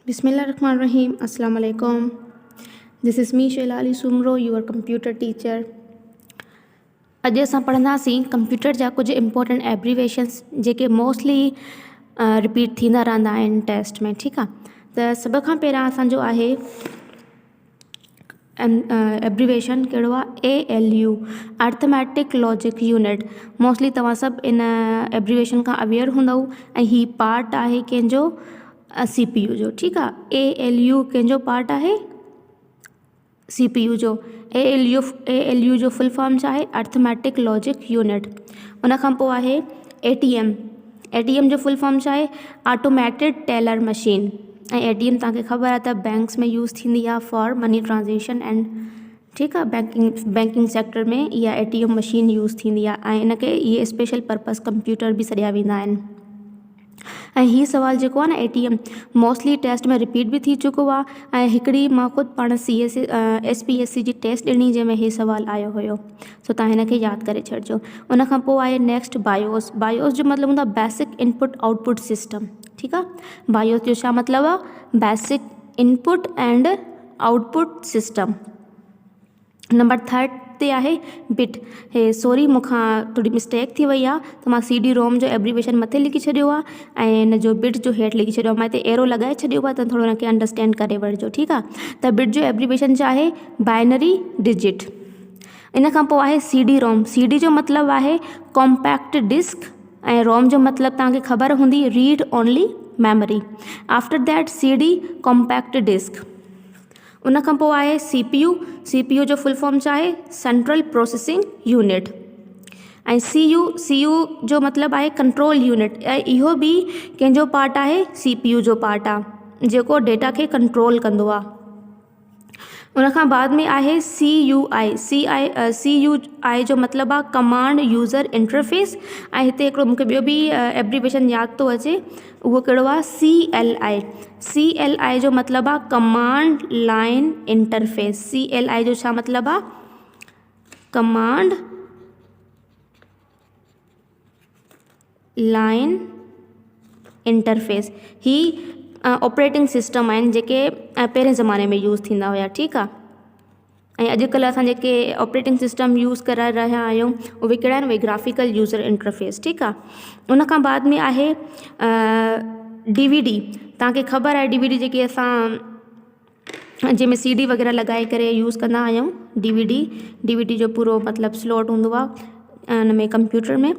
بسم الله الرحمن الرحيم السلام عليڪم this is me Sheila Ali Soomro your computer teacher اڄ اسان پڙهنداسين ڪمپيوٽر جا ڪجهه امپورٽنٽ ايبريويشنس جيڪي موسٽلي رپيٽ ٿيندا رهندا آهن ٽيسٽ ۾ ٺيڪ آهي ته سڀ کان پهريان اسانجو آهي ايبريويشن ڪهڙو آهي A L U arithmetic logic unit mostly توهان سڀ ان ايبريويشن کان اويئر هوندؤ ۽ هي پارٽ آهي ڪنهن جو سي پي يو جو ٺيڪ آهي اي ايل يو ڪنهن جو پارٽ آهي سي پي يو جو A L U A L U جو فل فارم ڇا آهي ارٿميٽڪ لاجڪ يونٽ ان کان پوءِ آهي A T M A T M جو فل فارم ڇا آهي automated teller machine ۽ A T M توهان کي خبر آهي ته بينڪس ۾ يوز ٿيندي آهي فار مني ٽرانزيڪشن اينڊ ٺيڪ آهي بينڪنگ بينڪنگ سيڪٽر ۾ اها A T M machine use ٿيندي آهي ۽ ان کي اهي اسپيشل پرپز ڪمپيوٽر به سڏيا ويندا آهن ۽ هي سوال جيڪو آهي نه A T M mostly test ۾ repeat به ٿي چڪو آهي ۽ هڪڙي مان خود پاڻ C S S P S C جي ٽيسٽ ڏني جنهن ۾ هي سوال آيو هيو سو توهان هن کي ياد ڪري ڇڏجو ان کان پوءِ آهي نيڪسٽ بايوس بايوس جو مطلب هوندو آهي بيسڪ انپٽ آئوٽ پٽ سسٽم ٺيڪ آهي بايوس جو ڇا مطلب آهي basic input and output system number third تي آهي بٽ هي سوري مون کان ٿوري مسٽيڪ ٿي وئي آهي ته مان سي ڊي روم جو ايبريويشن مٿي لکي ڇڏيو آهي ۽ هن جو بٽ جو هيٺ لکي ڇڏيو آهي مان هتي ايرو لڳائي ڇڏيو آهي ته ٿورو هن کي انڊراسٽينڊ ڪري وٺجو ٺيڪ آهي ته بٽ جو ايبريويشن ڇا آهي بائنري ڊجٽ ان کان پوءِ آهي C D ROM C D جو مطلب آهي ڪامپيڪٽ ڊسڪ ۽ روم جو مطلب توهان کي خبر هوندي read only memory after that C D compact disc ان کان پوءِ آهي C P U C P U جو فل فارم ڇا آهي central processing unit ۽ C U C U جو مطلب آهي ڪنٽرول يونٽ ۽ اهو به ڪنهن جو پارٽ آهي سي پي يو جو پارٽ آهي جيڪو ڊيٽا کي ڪنٽرول ڪندو آهي ان کان بعد ۾ آهي C U I C I C U I جو مطلب آهي ڪمانڊ يوزر انٽرفيس ۽ هتي هڪڙو مون کي ٻيو به ايبريويشن ياد ٿو اچي اهو ڪهڙو آهي C L I C L I جو مطلب آهي command line interface C L I جو ڇا مطلب آهي ڪمانڊ لائن انٽرفيس هي آپريٽنگ سسٽم آهن جيڪي پهرين زماني ۾ يوز ٿيندا هيا ٺيڪ آهي ۽ اڄڪلهه اسان جيڪي آپريٽنگ سسٽم يوز ڪرائي رهيا آهيون اهي ڪهڙا آهن اهي گرافيڪل يوزر انٽرفيس ٺيڪ آهي ان کان بعد ۾ آهي ڊي وي ڊي توهان کي خبر آهي ڊي وي ڊي جيڪي اسان جنهن ۾ سي ڊي وغيره لڳائي ڪري يوز ڪندا آهيون D V D D V D جو پورو مطلب سلاٽ هوندو آهي ان ۾ ڪمپيوٽر ۾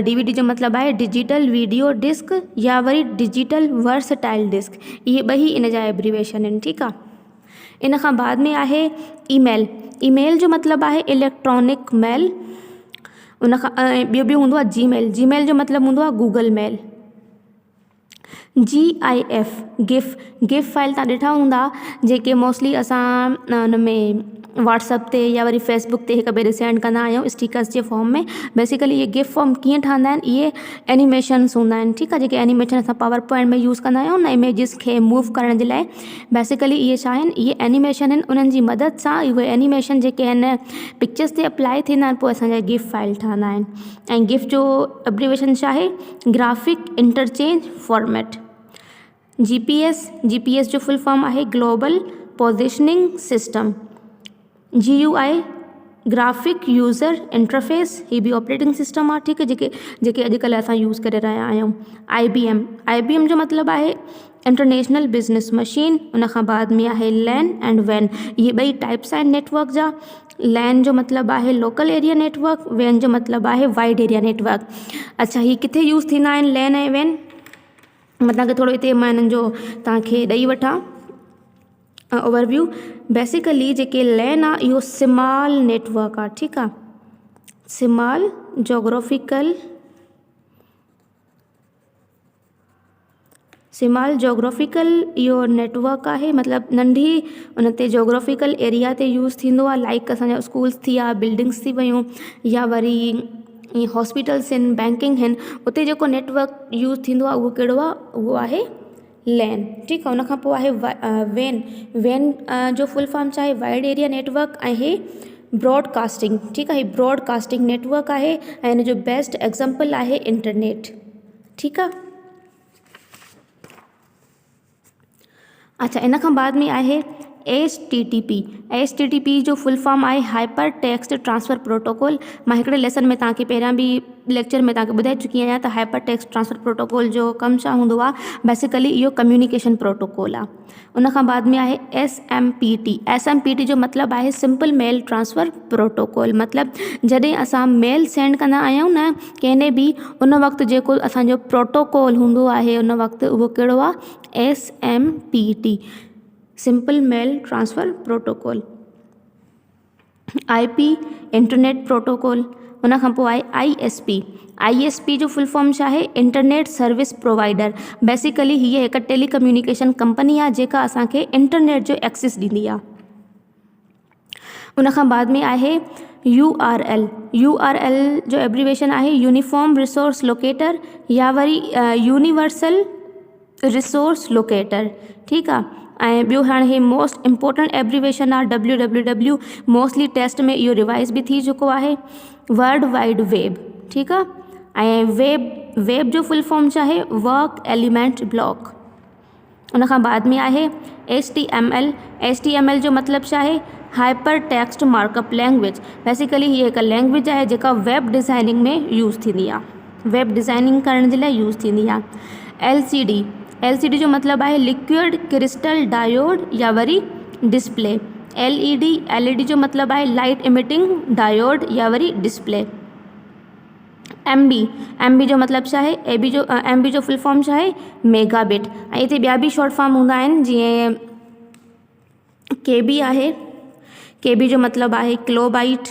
ڊي وي ڊي جو مطلب آهي ڊجيٽل وڊيو ڊسڪ يا وري ڊجيٽل ورسٽائل ڊسڪ اهي ٻئي ان جا ايبريويشن آهن ٺيڪ آهي ان کان بعد ۾ آهي اي ميل اي ميل جو مطلب آهي اليڪٽرانڪ ميل ان کان ۽ ٻيو به هوندو آهي جي ميل جي ميل جو مطلب هوندو آهي Google mail G I F GIF GIF file توهان ڏٺا هوندا جيڪي موسٽلي اسان ان ۾ واٽس ايپ تي يا وري فيس بڪ تي هڪ ٻئي ڏي سينڊ ڪندا آهيون اسٽيڪرس جي فارم ۾ بيسيڪلي اهي گف فارم ڪيئن ٺهندا آهن اهي اينيميشنس هوندا آهن ٺيڪ آهي جيڪي اينيميشن اسان پاور پوائنٽ ۾ يوز ڪندا آهيون نه اميجز کي موو ڪرڻ جي لاءِ بيسيڪلي اهي ڇا آهن اهي اينيميشن آهن انهن جي مدد سان اهي اينيميشن جيڪي آهن پڪچرس تي اپلائي ٿيندا آهن پوءِ اسان جا گف فائل ٺهندا آهن ۽ گف جو ابريويشن ڇا آهي graphic interchange format G P S G P S جو فل فارم آهي global positioning system G U I graphic user interface هي به آپريٽنگ سسٽم آهي ٺيڪ آهي جيڪي جيڪي اڄڪلهه اسان يوز ڪري رهيا آهيون I B M I B M جو مطلب آهي انٽرنيشنل بزنس مشين ان کان بعد ۾ آهي لين اينڊ وين اهي ٻئي ٽائپس آهن نيٽ ورڪ جا لين جو مطلب آهي لوڪل ايريا نيٽ ورڪ وين جو مطلب آهي وائيڊ ايريا نيٽ ورڪ اڇا هي ڪٿي يوز ٿيندا آهن لين ۽ وين مان توهان کي ٿورو هتي مان هنن جو توهان کي ڏئي وٺان اوور ويو بيسيڪلي جيڪي لين آهي اهو سمال نيٽ ورڪ آهي ٺيڪ آهي سمال جاگرافيڪل سمال جاگرافيڪل اهو نيٽ ورڪ آهي مطلب ننڍي ان تي جاگرافيڪل ايريا تي يوز ٿيندو آهي لائيڪ اسان جا اسڪولس ٿي ويا بلڊنگس ٿي ويون يا وري ائين هاسپيٽلس آهن بينڪنگ آهن اتي جيڪو نيٽ ورڪ يوز ٿيندو آهي اهو ڪهڙو آهي اهو آهي لين ٺيڪ آهي ان کان پوءِ آهي وين وين جو فل فارم ڇا آهي وائيڊ ايريا نيٽ ورڪ ۽ هي براڊ ڪاسٽنگ ٺيڪ آهي هي براڊ ڪاسٽنگ نيٽ ورڪ آهي ۽ ان جو بيسٽ ايگزامپل آهي انٽرنيٽ ٺيڪ آ. اڇا ان کان بعد ۾ آهي H T T P H T T P جو فل فارم آهي هائپر ٽيڪسٽ ٽرانسفر پروٽوڪول مان هڪڙي ليسن ۾ توهان کي پهريان به ليڪچر ۾ توهان کي ٻڌائي چڪي آهيان ته هائپر ٽيڪسٽ ٽرانسفر پروٽوڪول جو ڪم ڇا هوندو آهي بيسيڪلي اهو ڪميونيڪيشن پروٽوڪول آهي ان کان بعد ۾ آهي S M P T S M P T جو مطلب آهي سمپل ميل ٽرانسفر پروٽوڪول مطلب جڏهن اسان ميل سينڊ ڪندا آهيون نه ڪنهن به ان وقت جيڪو اسانجو پروٽوڪول هوندو آهي ان وقت اهو ڪهڙو آهي S M P T simple mail transfer protocol I P internet protocol ان کان پوءِ آهي I S P I S P جو فل فارم ڇا آهي انٽرنيٽ سروس پرووائيڊر بيسيڪلي هيءَ هڪ ٽيلي ڪميونيڪيشن ڪمپني آهي جيڪا اسان کي انٽرنيٽ جو ايڪسيس ڏيندي آهي ان کان بعد ۾ آهي U R L U R L جو ايبريويشن آهي يونيفارم ريسورس لوڪيٽر يا وري يونيورسل ريسورس لوڪيٽر ٺيڪ آ ۽ ٻيو هاڻي هي موسٽ امپورٽنٽ ايبريويشن آ W W W mostly test ۾ اهو ريوائز به ٿي چڪو آهي ورلڊ وائيڊ ويب ٺيڪ آ ۽ ويب ويب جو فل فارم ڇا آهي ورڪ ايليمينٽ بلاڪ ان کان بعد ۾ آهي H T M L H T M L جو مطلب ڇا آهي hyper text mark up language basically هيءَ هڪ لينگويج آهي جيڪا ويب ڊزائننگ ۾ يوز ٿيندي آهي ويب ڊزائننگ ڪرڻ جي لاءِ يوز ٿيندي آهي L C D L C D جو مطلب آهي لڪوئڊ ڪرسٽل ڊائيوڊ يا وري display L E D L E D جو مطلب آهي لائيٽ اميٽنگ ڊائيوڊ يا وري display M B M B جو مطلب ڇا آهي اي بي جو ايم بي جو فل فارم ڇا آهي ميگا بٽ ۽ هتي ٻيا به شارٽ فارم هوندا آهن جيئن ڪي بي آهي ڪي بي جو مطلب آهي ڪلو بائيٽ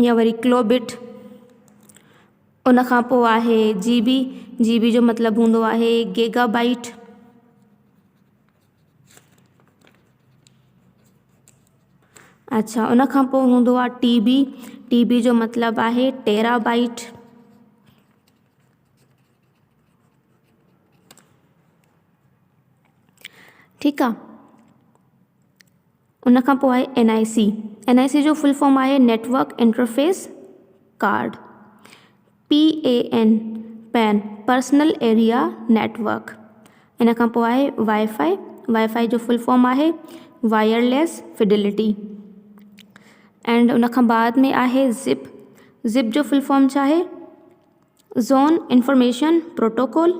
يا وري ڪلوبٽ ان کان پوءِ آهي جي بي جي بي جو مطلب هوندو آهي گيگا بائيٽ اڇا ان کان پوءِ هوندو آهي ٽي بي ٽي بي جو مطلب آهي ٽيرا بائيٽ ٺيڪ آهي ان کان پوءِ آهي N I C N I C جو فل فارم آهي network interface card P A N PAN personal area network ان کان پوءِ آهي وائي فائي وائي فائي جو فل فارم آهي وائرليس فڊلٽي اينڊ ان کان بعد ۾ آهي زپ زپ جو فل فارم ڇا آهي زون انفارميشن پروٽوڪول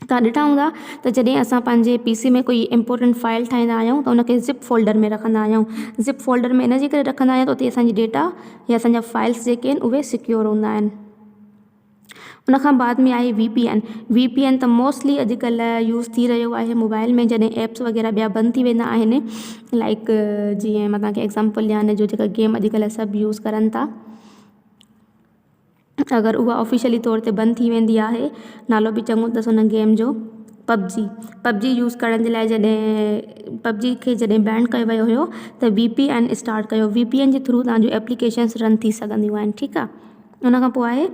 توهان ڏٺا هوندا ته جڏهن اسان پنهنجي پي سي ۾ ڪوئي امپورٽنٽ فائل ٺاهيندا آهيون ته ان کي زپ فولڊر ۾ رکندا آهيون زپ فولڊر ۾ ان جي ڪري رکندا آهيون ته اتي اسان جي ڊيٽا يا اسان جا فائلس جيڪي آهن اهي سڪيور هوندا آهن ان کان بعد ۾ آهي V P N V P N ته موسٽلي اڄڪلهه يوز ٿي رهيو آهي موبائل ۾ جڏهن ايپس وغيره ٻيا بند ٿي ويندا آهن لائيڪ جيئن مان توهان کي ايگزامپل ڏيان هن جو جيڪا گيم اڄڪلهه سڀ يوز ڪرن ٿا اگر اها آفيشلي طور تي بند ٿي ويندي آهي نالو به چڱو اٿس ان گيم جو پب جي پب جي يوز ڪرڻ جي لاءِ جڏهن پب جي کي جڏهن بين ڪيو ويو هيو ته وي پي اين اسٽارٽ ڪيو وي پي اين جي ٿرو توهان جون ايپليڪيشنس رن ٿي سگهنديون آهن ٺيڪ آهي ان کان پوءِ آهي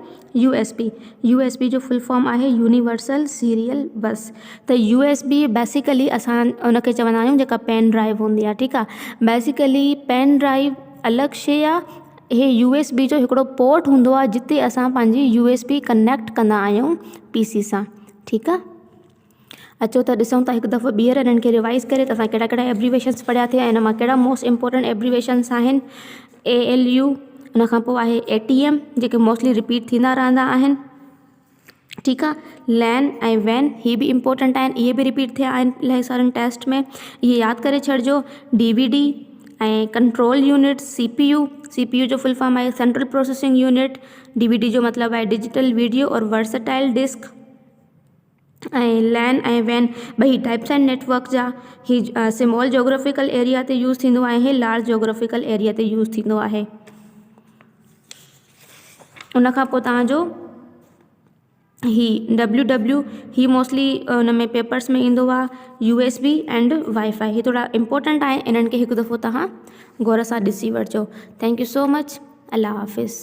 U S B U S B جو فل فارم آهي يونيورسل سيريل بس ته يو ايس بي بيسيڪلي اسان ان کي چوندا آهيون جيڪا پين ڊرائيو هوندي آهي ٺيڪ آهي بيسيڪلي پين ڊرائيو الڳ شيءِ آهي هي يو ايس بي جو هڪڙو پورٽ هوندو آهي جتي اسان پنهنجي يو ايس بي ڪنيڪٽ ڪندا آهيون پي سي سان ٺيڪ آهي اچو ته ڏسون ٿا هڪ دفعو ٻيهر انهن کي ريوائز ڪري ته اسان ڪهڙا ڪهڙا ايبريويشنس پڙهيا ٿي ۽ ان مان ڪهڙا موسٽ امپورٽنٽ ايبريويشنس آهن اي ايل يو ان کان پوءِ آهي اي ٽي ايم جيڪي موسٽلي رپيٽ ٿيندا رهندا آهن ٺيڪ آ لين ۽ وين هي به امپورٽنٽ آهن اهي به رپيٽ ٿيا آهن الاهي سارن ٽيسٽ ۾ اهي ياد ڪري ڇڏجو D V D ۽ control unit C P U C P U جو فل فارم آهي central processing unit D V D جو مطلب آهي ڊجيٽل وڊيو اور ورسٽائل ڊسڪ ۽ لين ۽ وين ٻئي ٽائپس آهن نيٽ ورڪ جا هي سمال جاگرافيڪل ايريا تي يوز ٿيندو آهي لارج جاگرافيڪل ايريا تي يوز ٿيندو آهي ان کان پوءِ توهان جو هي ڊبليو ڊبليو هي موسٽلي ان ۾ پيپرس ۾ ايندو آهي U S B and wifi هي ٿورا امپورٽنٽ آهي انهن کي هڪ دفعو توهان غور سان ڏسي وٺجو thank you so much Allah Hafiz.